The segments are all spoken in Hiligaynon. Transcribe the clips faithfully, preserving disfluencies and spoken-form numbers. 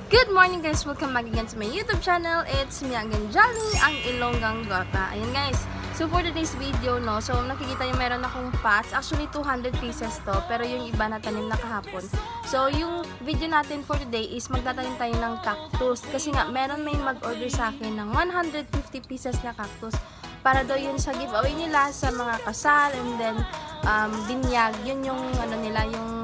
Good morning, guys! Welcome back again to my YouTube channel. It's me again, Jolly, ang Ilonggang Gota. Ayan, guys. So for today's video, no, so nakikita niyo meron akong pots. Actually, two hundred pieces to, pero yung iba natanim na kahapon. So yung video natin for today is magtatanim tayo ng cactus. Kasi nga, meron may mag-order sa akin ng one hundred fifty pieces na cactus. Para daw yun sa giveaway nila sa mga kasal and then um, binyag. Yun yung ano nila, yung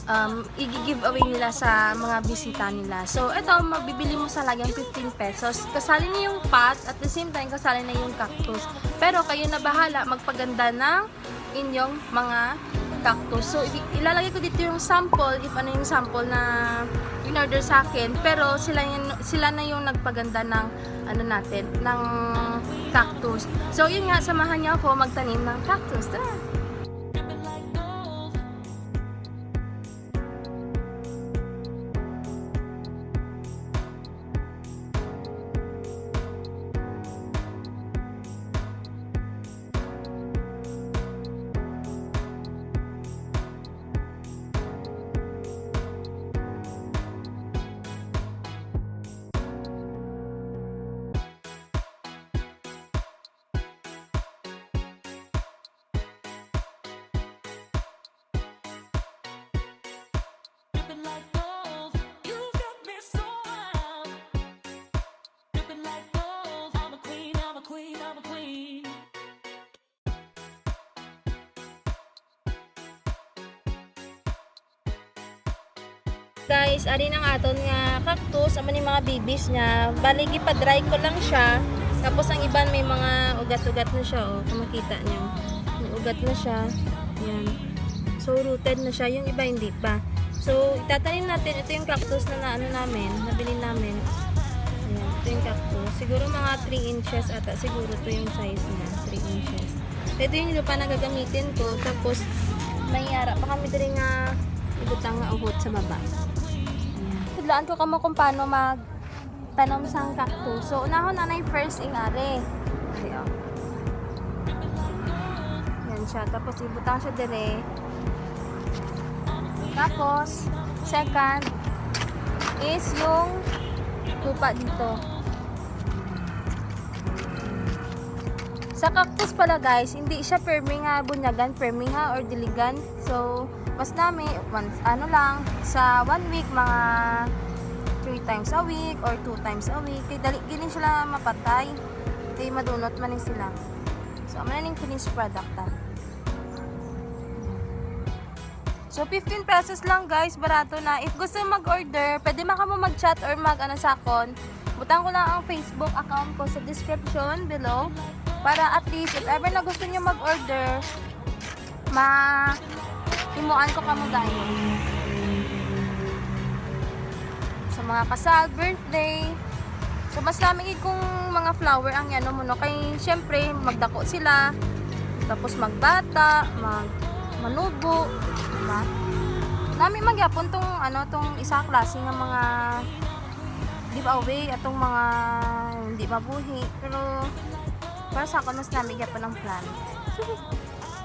um, i-giveaway nila sa mga bisita nila. So, ito, mabibili mo sa halagang fifteen pesos. Kasali na yung pot, at the same time, kasali na yung cactus. Pero kayo na bahala magpaganda ng inyong mga cactus. So, i- ilalagay ko dito yung sample, if ano yung sample na in-order sa akin. Pero sila, yun, sila na yung nagpaganda ng ano natin, ng cactus. So, yun nga, samahan niyo ako magtanim ng cactus. Tara! Guys, ari nang aton nga cactus, amo ni mga babies niya. Bali, gipa-dry ko lang siya. Tapos ang iban may mga ugat-ugat na siya, oh. Kung makita niyo, may ugat na siya. Yan. So, rooted na siya. Yung iba, hindi pa. So, itatanim natin. Ito yung cactus na naano namin, nabili namin. Ayan, ito yung cactus. Siguro mga three inches ata. Siguro ito yung size niya. Three inches. Ito yung lupa na gagamitin ko. Tapos, may ara pa kami diri nga ibutang nga uhot sa baba. Ayan. Tudlaan ko kamo kung paano magtanom sang cactus. So, unahon anay first ing ari. Ayan. Yan siya. Tapos, ibutang siya dire. Tapos, second is yung lupa dito. Sa cactus pala, guys, hindi siya permi nga bunyagan, permi nga or diligan. So, mas nami, once, ano lang, sa one week, mga three times a week or two times a week. Kay dali gini sila mapatay. Kay madunot man ni sila. So, amo na ning finished product ta. So, fifteen pesos lang, guys. Barato na. If gusto mag-order, pwede man kamo mag-chat or mag-ano sa akon. Butang ko lang ang Facebook account ko sa description below. Para at least, if ever na gusto nyo mag-order, ma himuan ko kamo dayon. Sa mga kasal, birthday. So, mas nami gid kung mga flower ang ano mo, no? Kay, syempre, magdako sila. Tapos magbata, mag manubo, diba? Nami man gyapon tong, ano, tong isa klase nga mga giveaway, atong mga hindi mabuhi. Pero, para sa akon, mas nami gyapon ang plant.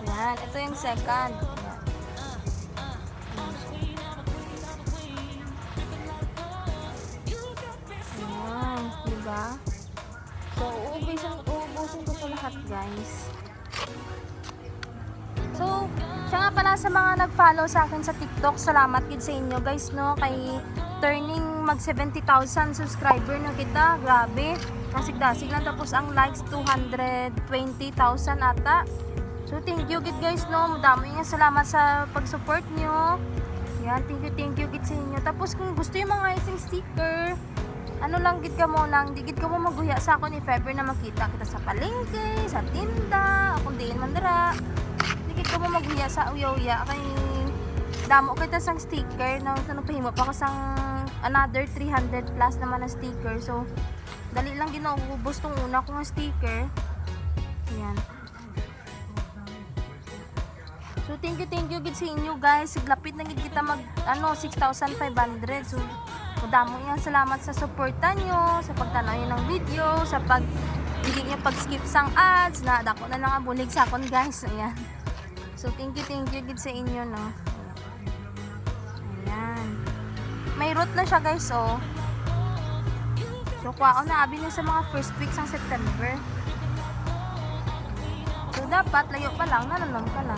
Yan, ito yung second. Yan, diba? So, uubusin, uubusin ko to lahat, guys. So, siya nga pala sa mga nag-follow sa akin sa TikTok, salamat gid sa inyo, guys, no? Kay turning mag seventy thousand subscriber na kita. Grabe. Dasig-dasig lang. Tapos ang likes, two hundred twenty thousand ata. So, thank you gid, guys, no? Madamo nga salamat sa pag-support nyo. Yan, thank you, thank you gid sa inyo. Tapos kung gusto yung mga isang sticker, ano lang gid kamo lang, di gid kamo maguya sa akon if ever na makita kita sa palengke, sa tinda, o kung diin man dira. Di gid kamo maguya sa uya-uya kay damo kita sang sticker na, na nagpahimo pa ko sang another three hundred plus naman na sticker. So, dali lang gid naubos tong una ko nga sticker. Ayan. So, thank you, thank you gid sa inyo, guys. Siglapit na gid kita mag, ano, six thousand five hundred. So, madamo nga salamat sa suporta nyo, sa pagtanaw nyo ng video, sa pag, hindi nyo pag-skip sang ads, na dako na lang ang bulig sa akon, guys. Ayan. So, thank you, thank you gid sa inyo, no. Ayan. May root na siya, guys, oh. So, kwaon na abi niya sa mga first week sang September. So, dapat layo pa lang, nananom ka na.